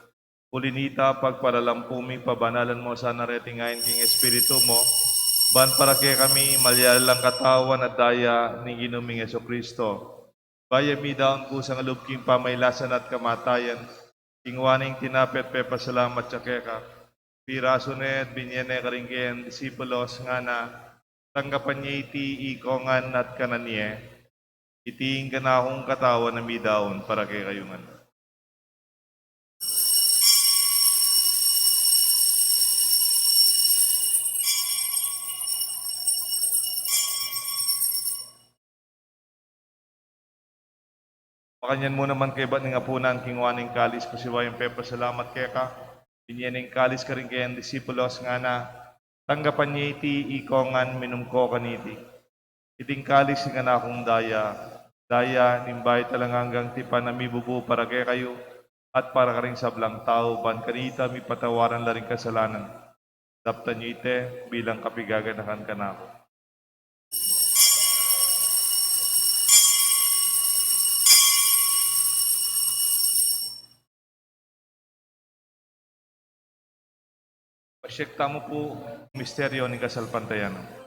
Uli nita, pagpalalampu mi, pabanalan mu sana reting ain king Espiritu mu, ban para kekami malyari lang katawan at daya ning Ginu ming Jesucristo. Bayu mi daun kusang lub king pamailasan at kamatayan, kinua ne ing tinape at pepasalamat ya keka, pirasu ne at binie ne karing kayang disipulos, ngana, tanggapan ye iti ikong ngan at kanan ye. Iti ing kanakung katawan a midaun para kekayu ngan. Makanyan mu naman kaybat ning apunan, kinua ne ing kalis, pasibayu yang pepasalamat keka, binie ne ing kalis karing kayang disipulos, ngana, tanggapan ye iti ikong ngan, minum ko kaniti. Iti ing kalis ning kanakung daya, daya ning bayu at alang anggang tipan a mibubu para kekayu at para karing sablang tau, ban kanita mipatawaran la ring kasalanan. Daptan yu iti bilang kapaganakan kanaku. Pasyag tamu pu misteryo ning kasalpantayanan.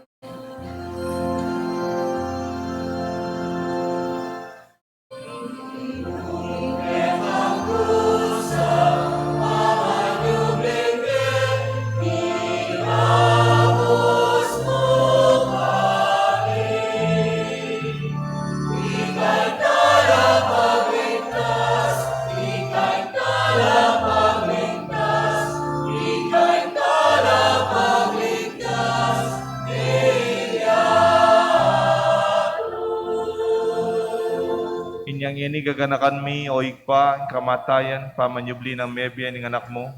Inya Ngeni gaganakan mi, o Ibpa, ing kamatayan, pamanyubli nang mebie ning Anak mu.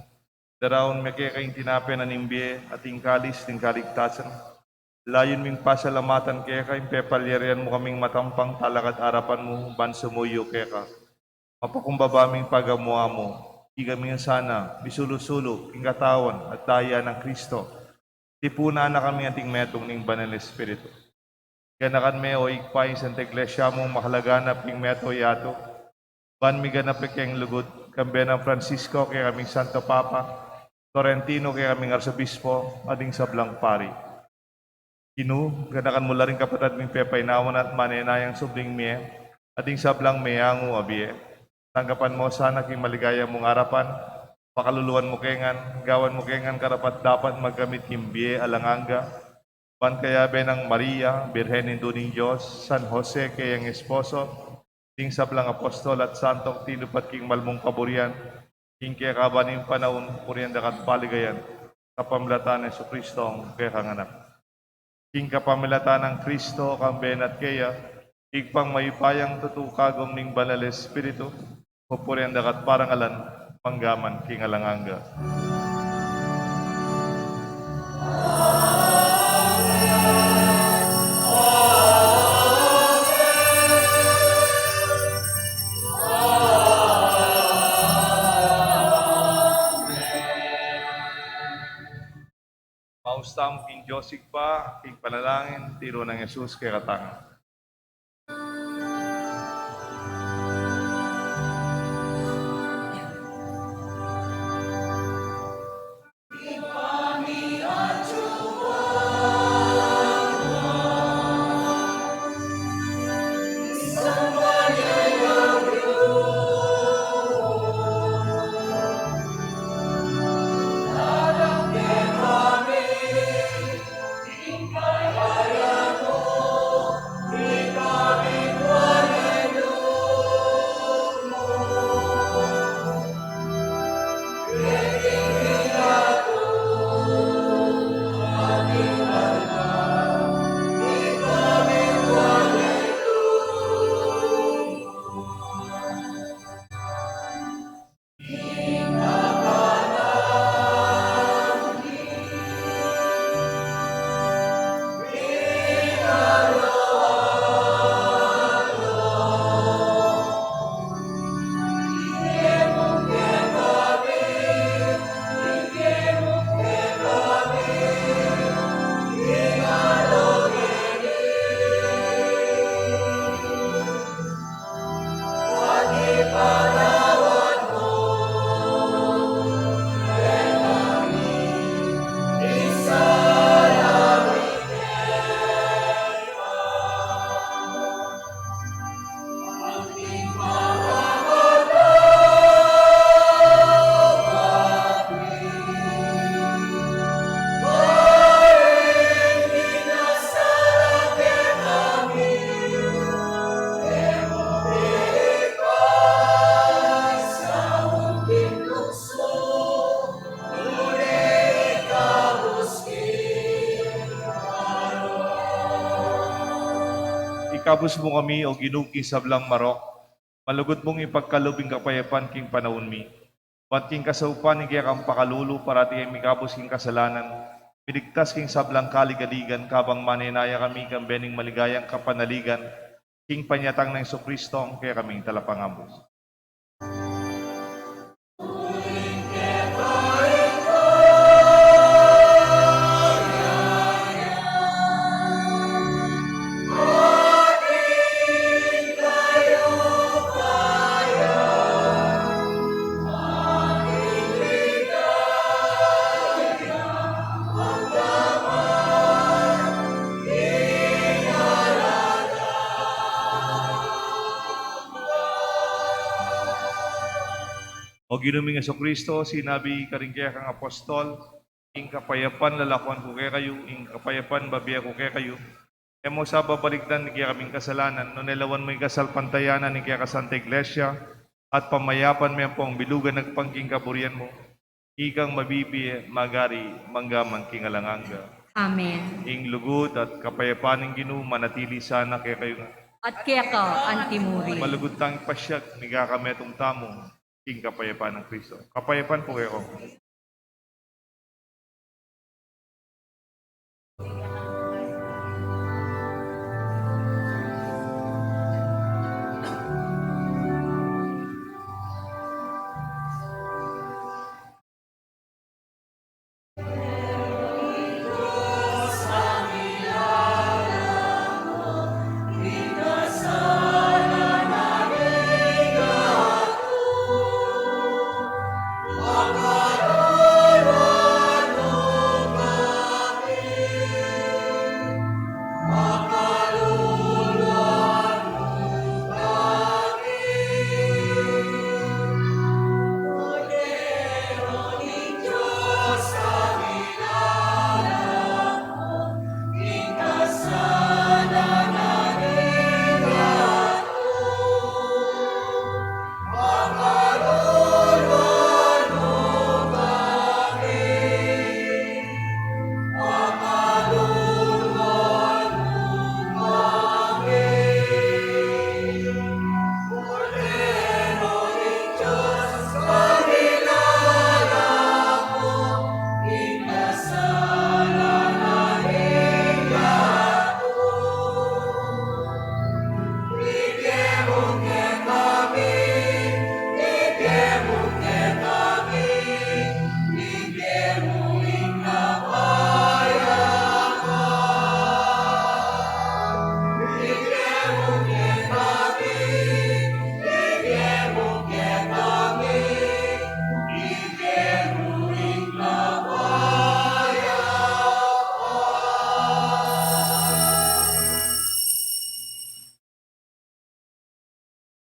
Daraun mi keka ing tinape na ning bie, at ing kalis ning kaligtasan. Layun ming pasalamatan keka ing pepalyarian mu kaming matampang talakad arapan mu, ban sumuyu keka. Mapakumbaba ming pagamu-amu, ikami ngan sana misulu-sulu king katawan at daya nang Kristo. Tipunan na kami anting metung ning Banal Espiritu. Ganakan me, o Ibpa, ing Santa Iglesia mung makalaganap king meto yatu, ban miganap ing kayang lugud, kambe nang Francisco, kekaming Santo Papa, Florentino, kekaming Arsobispo, at ding sablang pari. Ginu, ganakan mu la ring kapatad ming pepainawa na at manenayang subling mie, at ding sablang meangu a bie. Tanggapan mu sana king maligaya mung arapan, pakaluluan mu ke ngan, gawan mu ke ngan karapat-dapat magkamit king bie alang angga, ban kayabe nang Maria, Birhen Indu ning Dios, San Jose, kayang esposo, ding sablang apostol at santo, tinupad king malmung kaburian, king kekaban ning panaun, purian da ka at paligayan, kapamilatan nang Jesucristo, kekang Anak. King kapamilatan nang Kristo, kambe na at keya, Ibpang mayupayang tutu, kagum ning Banal Espiritu, pupurian da ka at parangalan, mangga man king alang angga. Maus tamu king Dios Ibpa, king panalangin, tiru nang Jesus kekatang. Ikabus mu kami, o Ginu, king sablang marok, malugud mung ipagkalub ing kapayapan king panaun mi. Bat king kasaupan ning kekang pakalulu, parati kaming mikabus king kasalanan, miligtas king sablang kaligaligan, kabang manenaya kami kambe ning maligayang kapanaligan, king panyatang nang Jesucristo, ing kekaming Talapangabus. O Ginu ming Jesucristo, sinabi karing kekang apostol, "Ing kapayapan lalakuan ku kekayu, ing kapayapan babie ku kekayu." E mu sa babalikdan ing kekaming kasalanan, nune lawan mu ing kasalpantayanan ning kekang Santa Iglesia, at pamayapan me ampong bilugan agpang king kaburian mu. Ikang mabibie, magari, mangga man king alang angga. Amen. Ing lugud at kapayapan ning Ginu manatili sana kekayu ngan. At keka anti murin. Malugud tang pasiag, migaka metung tamu king kapayapan nang Kristo. Kapayapan pu kekayu.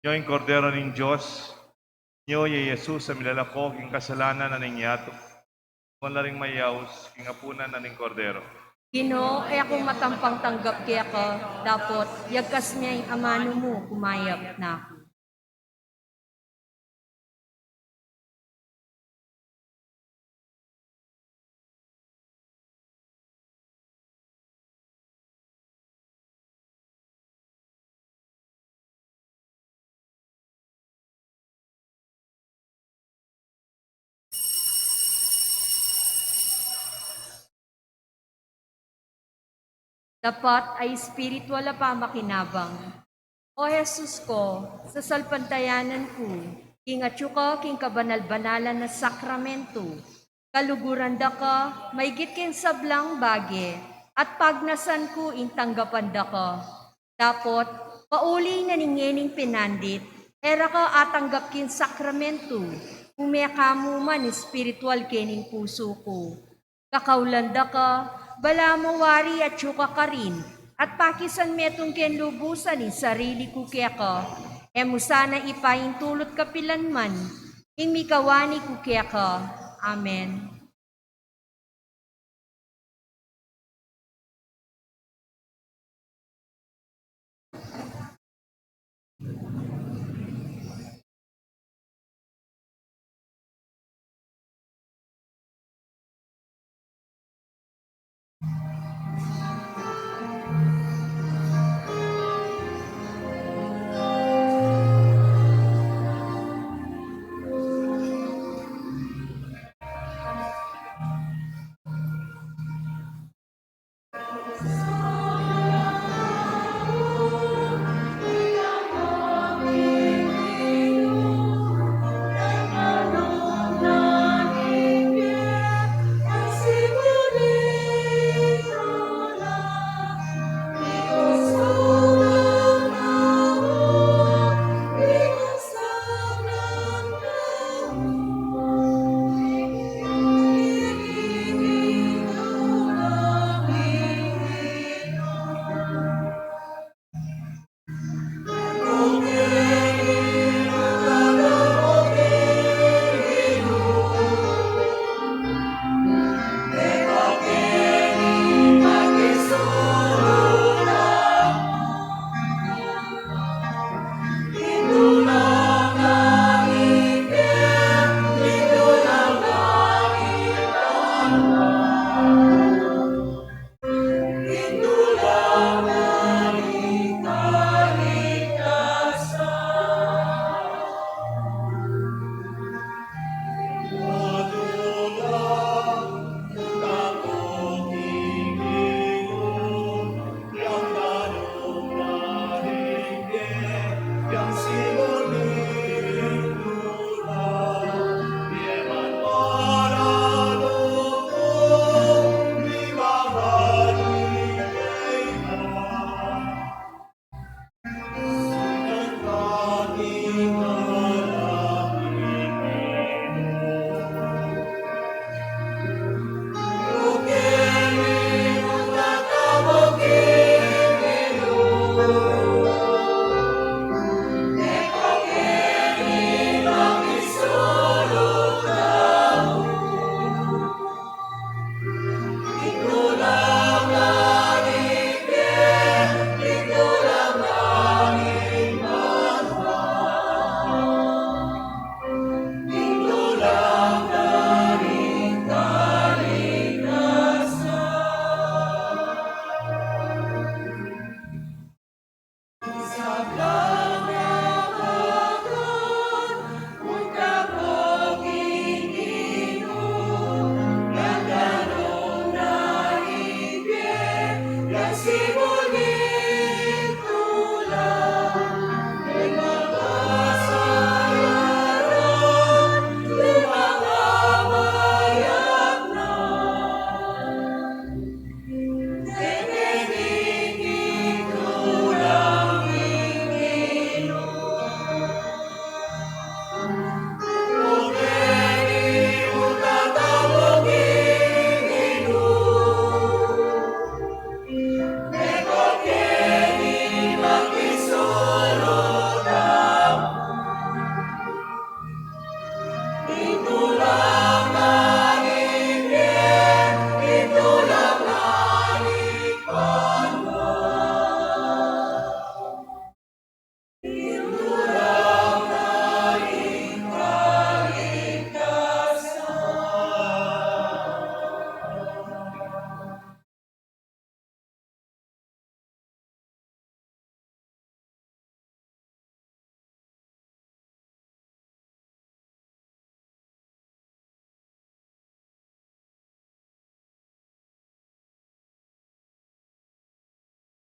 Nyo ing Kordero ning Dios, nyo ya i Jesus a milalako king kasalanan na ning yatu. Nuan la ring mayaus king apunan na ning Kordero. Ginu, e ku matampang tanggap keka, dapot yagkas me ing amanu mu, kumayap na ku. Dapat a espiritual a pamakinabang. O Jesus ku, sasalpantayanan ku ing atyu ka king kabanal-banalan a sakramento. Kaluguran da ka maigit king sablang bage, at pagnasan ku ing tanggapan da ka. Dapot, pauli na ning ngening pinandit, e ra ka atanggap king sakramento, ume ka mu man espiritual kening pusu ku. Kakaulan da ka, balamu wari atyu ka karin, at pakisan metung keng lubusan ing sarili ku keka, e mu sana ipaintulut kapilan man, ing mikawani ku keka. Amen.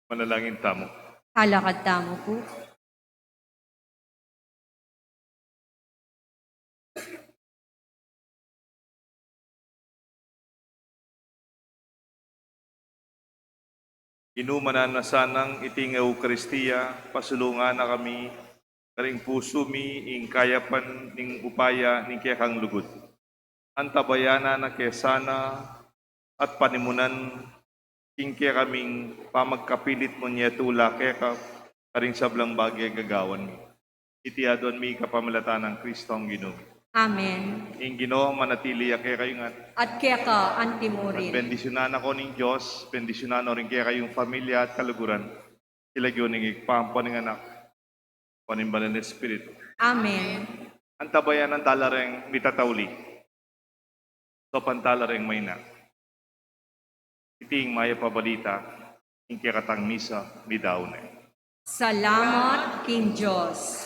Manalangin tamu. Halakad tamu pu. Inumanan na sanang iting Eukaristia, pasulungan na kami, karing pusu mi ing kayapan ning upaya ning kekang lugud. Antabayanan na ke sana at panimunan king kekaming pamagkapilit munye tula keka karing sablang bage gagawan mi. Iti aduan mi kapamilatan nang Kristong Ginu mi. Amen. Ing Ginu manatili ya kekayu ngan. At keka antimurin. At bendisyunan na ko ning Dios, bendisyunan no ring kekayung familia at kaluguran. King lagyu ning Ibpa, ampo ning Anak, ampo ning Banal a Espiritu. Amen. Antabayanan tala reng mitatauli. Saupan tala reng maina. Iti ing mayap a balita, ing kekatang misa, midaun ne. Salamat king Dios.